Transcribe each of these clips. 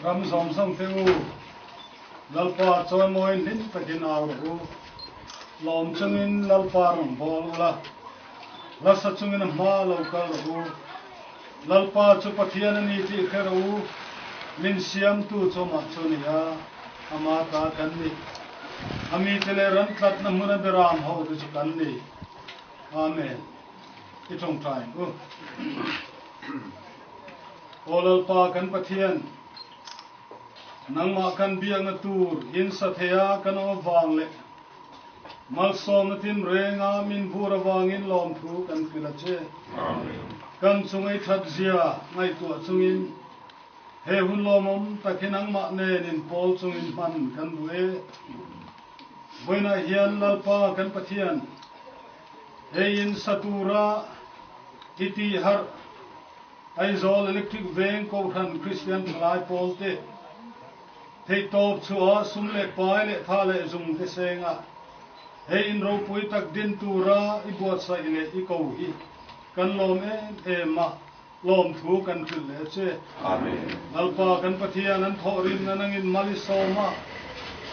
Ram zawng zawng te u, Lalpa chawimawiin hlim takin au rawh u. Lawm chungin Lalpa rawn bawl ula, hlasa chungin a hma lo kal rawh u. Lalpa chu Pathian a ni tih hre rawh u, min siamtu chu amah chu a ni a, ama ta kan ni. A mite leh ran tlatna hmuna beram ho te chu kan ni. Amen. I tawngtai ang u. Aw Lalpa kan Pathian, nangmah kan biakna tur in sa thei a kan awm avang leh malsawmna tinrenga min vur avangin lawmthu kan hrilh a che. Kan chung ei that zia ngaihtuah chungin he hun lawmawm tak hi nangmah nen inpawl chungin hman kan duh e. Vawiinah hian Lalpa kan Pathian, hei in sa tura i tih harh Aizawl Electric Veng Kohhran Kristian Thalai pawl te theihtawp chhuah sum leh pai leh tha leh zung te senga hei in ropui tak din tura i buatsaih leh i ko hi kan lawm em em a, lawmthu kan hrilh leh che. Lalpa kan Pathian an thawhrimna nangin mal i sawm a,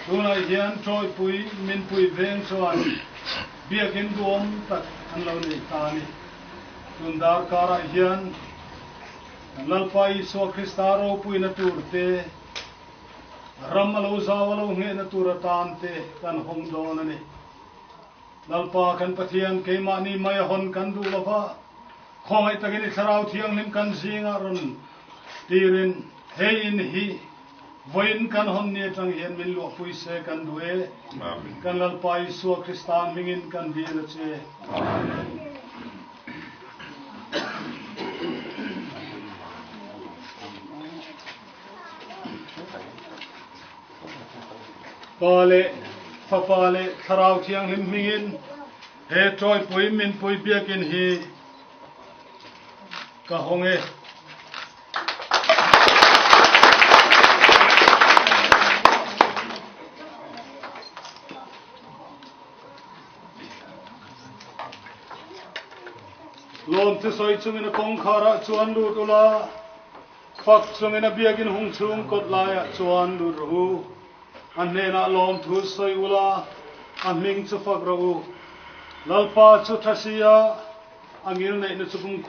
tunah hian Tawipui Minpui Veng chuan biakin duhawm tak an lo nei ta a ni. Tun darkarah hian kan Lalpa Isua Krista ropuina tur te, ram a lo zau a lo nghehna tur atan te kan hawng dawn a ni. Lalpa kan Pathian keimahni mai a hawn kan duh lova, khawngaih takin i Thlarau Thianghlim kan zingah rawn tirin hei in hi vawiin kan hawn ni atang hian min luahpui se kan duh e. Kan Lalpa Isua Krista hmingin kan dil a che. Amen. Pa leh Fapa leh Thlarau Thianghlim hmingin he Tawipui Minpui Biakin hi ka hawng e. Lawmthu sawi chungin a kawngkharah chuan lut ula, fak chungin a biakin hung chhung kawt laiah chuan lut rawh u. A hnenah lawmthu sawi ula, a hming chu fak rawh u. Lalpa chu tha sia, a ngilneihna chu kum.